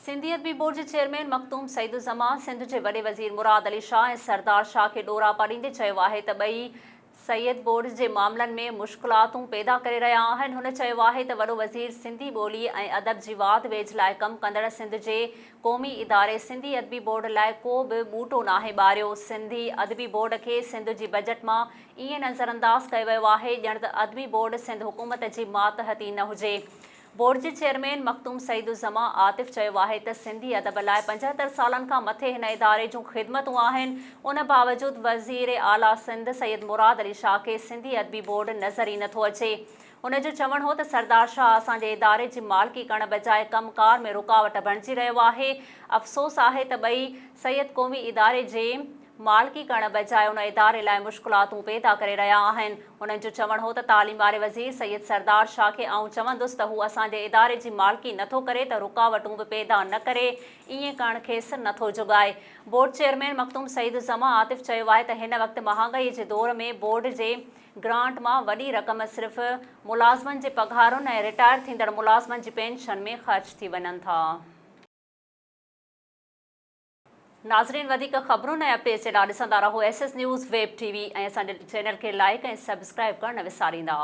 سنڌي ادبي بورڊ جي چيئرمين مخدوم سعيد الزمان سنڌ جي وڏي وزير مراد علي شاهه ۽ سردار شاهه کي ڏوراپا ڏيندي چيو آهي ته ٻئي سيد بورڊ جي معاملن ۾ مشڪلاتون پيدا ڪري رهيا آهن. هن چيو آهي ته وڏو وزير سنڌي ٻولي ۽ ادب جي واڌ ويجهه لاء ڪم ڪندڙ سنڌ جي قومي اداري سنڌي ادبي بورڊ لاء ڪو به ٻوٽو ناهي ٻاريو، سنڌي ادبي بورڊ کي سنڌ جي بجيٽ مان ائين نظرانداز ڪيو ويو آهي ڄڻ ته ادبي بورڊ سنڌ حڪومت جي ماتحت ئي نه هجي. بورڊ جي چيئرمين مخدوم سعيد الزمان عاطف چيو آهي ته سنڌي ادب لاء 75 سالن کان مٿي هن اداري جون خدمتون آهن، ان باوجود وزير اعليٰ سنڌ سيد مراد علي شاهه کي سنڌي ادبي بورڊ نظر ئي نٿو اچي. هن جو چوڻ هو ته سردار شاهه اسان جي اداري جي مالڪي ڪرڻ بجاء ڪم ڪار ۾ رڪاوٽ بڻجي رهيو آهي، افسوس آهي ته ٻئي سيد قومي اداري جي مالڪي ڪرڻ بجاء ان اداري لاء مشڪلاتون پيدا ڪري رهيا آهن. هنن جو چوڻ هو ته تعليم واري وزير سيد سردار شاهه کي آئون چوندس ته هو اسان جي اداري جي مالڪي نٿو ڪري ته رڪاوٽون به پيدا نه ڪري، ائين ڪرڻ کيس نٿو جڳائي. بورڊ چيئرمين مخدوم سعيد الزمان عاطف چيو آهي ته هن وقت مهانگائي جي دور ۾ بورڊ جي گرانٽ مان وڏي رقم صرف ملازمن جي پگهارن ۽ رٽائر ٿيندڙ ملازمن جي پينشن ۾ خرچ ٿي وڃن ٿا. ناظرين وڌيڪ خبرن ۽ اپڊيٽس جي لاء ڏسندا رهو S S news web T V ۽ اسان جي چينل کي لائيڪ ۽ سبسڪرائيب ڪرڻ نه وساريندا.